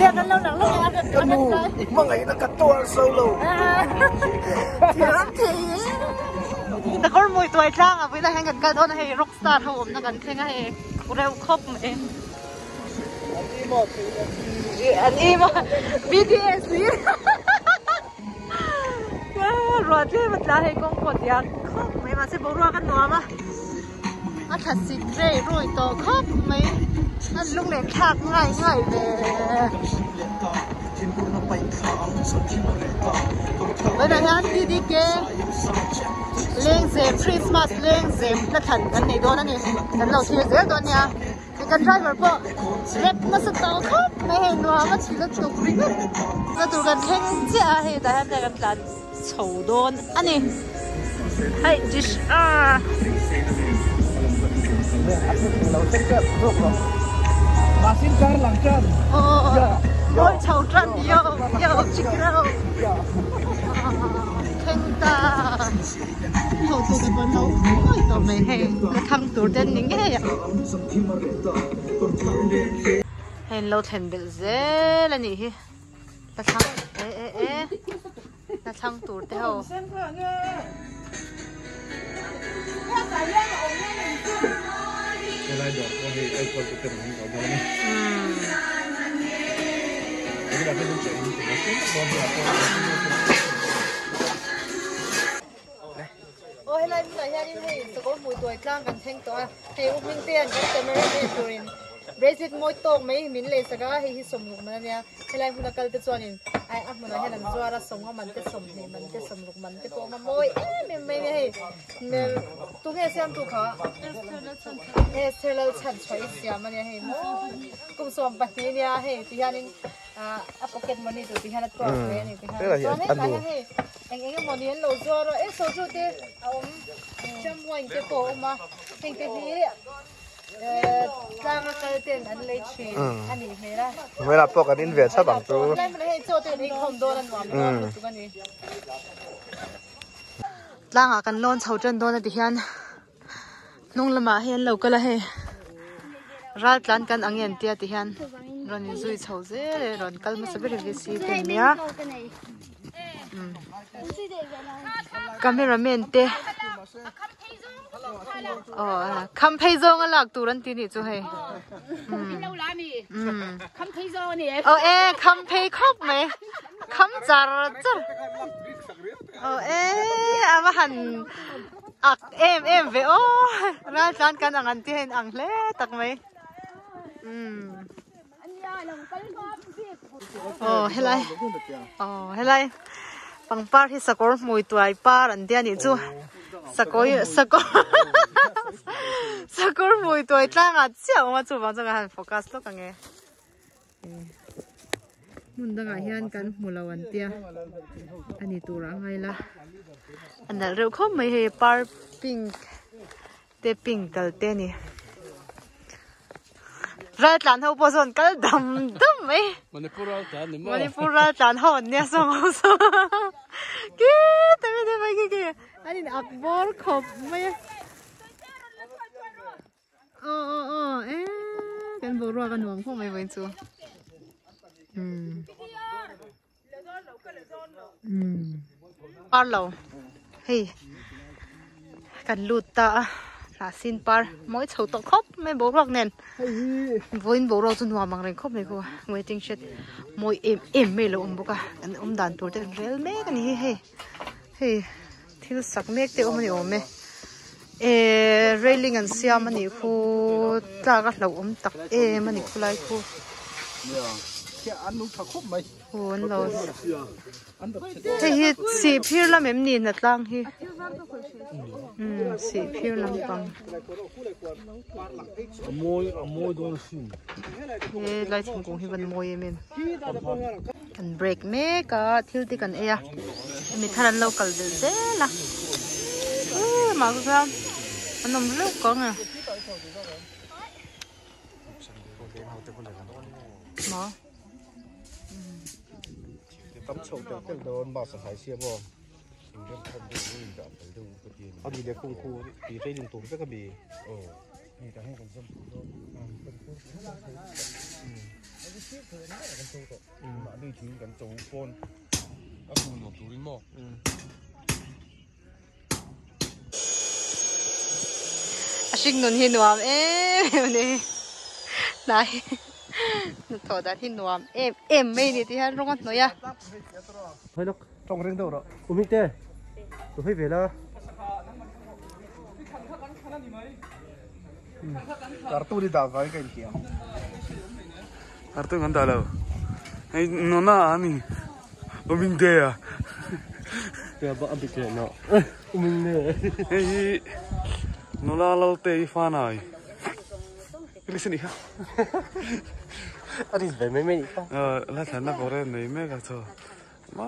Kan lo lang lawk a Ka nu i hmangaihna ka tuar zo lo. Thiam thei e. Sakawr mui tuai tlang a vawiinah hian kan kal dawn a hei rockstar ho awmna kan thleng a hei reuh khawp mai. An i maw BTS hi. Ruah tlem a tla hei kawng pawh diak khawp mai mahse boruak a nuam a. A thla sik rei rui tawh khawp mai a lung leh thlak ngai ngai ve. Vawiinah hian TDK Lengzem Christmas Lengzem hla thlan kan nei dawn a ni kan lo thlir zel dawn nia kan driver pawh rep nasa tawh khawp mai hei nuam a chhilh a tuk ringawt na tur kan thleng chiah a hei tah hian kan tlan chho dawn a ni hei dish a aw chho tan yo yo check it out thleng ta ho tu te pawn lo ngawi tawh mai hei la thang tur te an ni ngei a hei an lo thlen belh zel a nih hi. Hla thlang e e e hla thlang tur te ho. Aw helai hmunah hianin hei sakawr hmui tuai tlang kan thleng tawh a hei u hming te an kan camera vel turin bracelet mawi tawk mai min lei sak a hei hi sawmruk man ania helai hmuna kal te chuanin ai a hmunah hian an zuar a sawmnga man te sawmhnih man te sawmruk man te pawh a awm a mawi em em mai ania hei tunge siamtu kha Esther Lalchhanchhuah i siam ania hei mawi kum 12 ania hei ti hianin a pocket money tur ti hian a tuak mai ani ti hian chuan hetah hian hei eng eng emaw ni an lo zuar a e soju te a awm jam wine te pawh a awm a heng te hi tlang a kal ten an lei thin a nih hmel a hmelah pawh kan in ve chap ang chu helai hmunah hian chaw te kan ei khawm dawn a nuam dawn lutuk a ni tlangah kan lawn chho tan dawn a ti hian Hnung lamah hian lo kal a hei ral tlan kan ang em tia ti hian rawn in zui chho zel e rawn kal hmasa ber hi si te nia camera man te aw kham phei zawng a lak tur an ti nih chu hei aw e kham phei khawp mai kham char char aw e a va han Ak em em ve aw ral tlan kan ang an ti hian ang hle tak mai umm aw helai aw helai pangpar hi sakawr hmui tuai par an tia nih chu sakawr sakawr sakawr hmui tuai tlangah chiah a awm a chuvang chuan ka han focus lawk ang e. Hmun dangah hian kan hmu lo an tia a ni tur a ngai la a nalh reuh khawp mai hei par pink te pink kal te a ni ral tlan ho pawh sawn kal dam dam mai Manipur ral tlan ni maw Manipur ral tlan ho an nia sawng ho saw ki te mi te mai ki ki an in ak bawr khawp mai a. Aw aw aw e kan boruak a nuam khawp mai vawiin chu umm umm par lo hei kan lut ta a hnah sin par mawi chho tawh khawp mai boruak nen vawiin boruak chu nuam ang reng khawp mai khu waiting shed mawi em em mai lo awm bawk a kan awm dan tur te kan rel mek a ni hi hei hei. Thil sak mek te awm a ni awm e. Ehh railing an siam a nih khu tlak a hlauh awm tak em a ni khulai khu. Aw an lo hei hi sih phir lam em ni hnatlang hi umm sih phir lampang. He lai thingkung hi van mawi em em. Kan break mek a thil te kan ei a mi thar an lo kal belh zel a uh mah chu chuan an awm reuh ka ang e maw tam chho tel tel dawn bus a hlai sia maw a mi leh khung khu ti railing tur vek a mi. A hring nun hi nuam em em a ni hnai hnathawh dan hi nuam em em mai a ni tih hian rawng a hnawih a. Hawi lawk tawng reng deuh rawh u Hmingte u hawi ve la. Cartoon i dah vangin ka intiam. Cartoon kan dah lo. Hei nona a ni. U Mingte a. Tia ba a bit leh nawh. U Mingte. Hei hi nula Lalte i fa nai. Listen i kha. A ris ve mai mai ni kha. La thlan na kawr e nei mek a chaw. Ma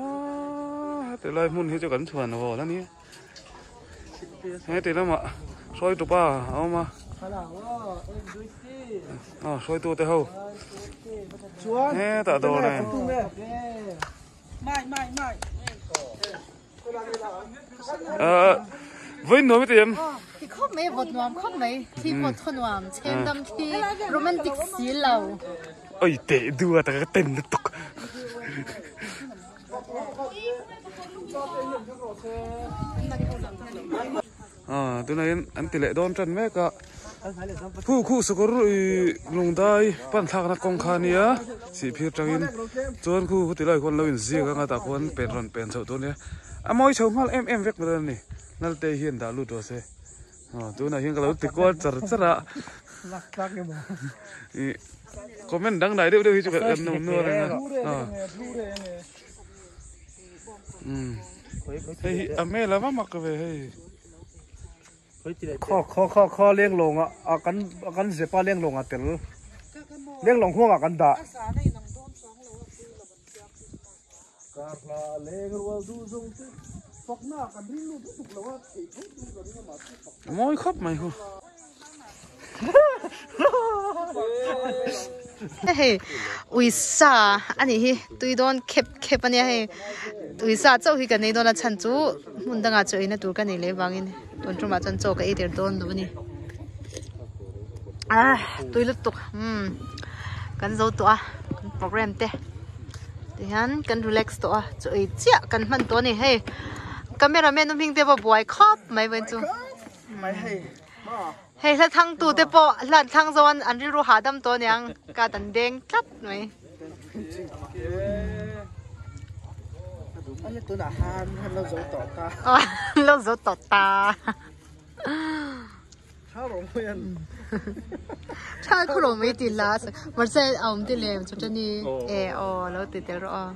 heti lai hmun hi chu kan chhuan hawl a ni. Heti lamah hruaitu pa a awm a. Aw hruaitu te ho. Hetah dawr nen. Vawiin nuam i ti em? Ti khawp mai, vawt nuam khawp mai. Thi pawh thaw nuam, chhem dam thi, romantic si lo. Oi teh du a taka ka ten lutuk. Ah tunah hian an ti leh dawn tan mek a. Khu khu sakawr i lungdai pan thlakna kawng kha ania sihphir tangin chuan khu khu tilai khuan lo inziak anga tah khuan pen rawn pen chhoh tur ania a mawi chho nghal em em vek mai dawn a ni nalte hian dah lut rawh se aw tunah hian ka lo ti kual char char a ih comment dang dai deuh deuh hi chu kan awm nual ang a aw umm hei hi a hmel a va mak ve hei. Khaw khaw khaw khaw lenglawng ah ah kan kan zepa lenglawng ah tel lenglawng huang ah kan dah. Mawi khawp mai hu. Hei uisa a nih hi tui dawn khep khep a nia hei uisa chauh hi kan ei dawn a chhan chu hmun dangah chaw eina tur ka nei leh vangin tun tumah chuan chaw ka ei der dawn lo a ni ah tui lutuk umm kan zo tawh a kan program te tihian kan relax tawh a chaw ei chiah kan hman tawh a ni hei camera man hming te pawh buai khawp mai vawiin chu. Hei hla thlang tu te pawh hla an thlang zo an an rilru hahdam tawh aniang ka dan deng tlat mai. An lo zo tawh ta. Tha khu ro mai ti la mahse a awm ti lem chu tani e aw lo ti tel rawh aw.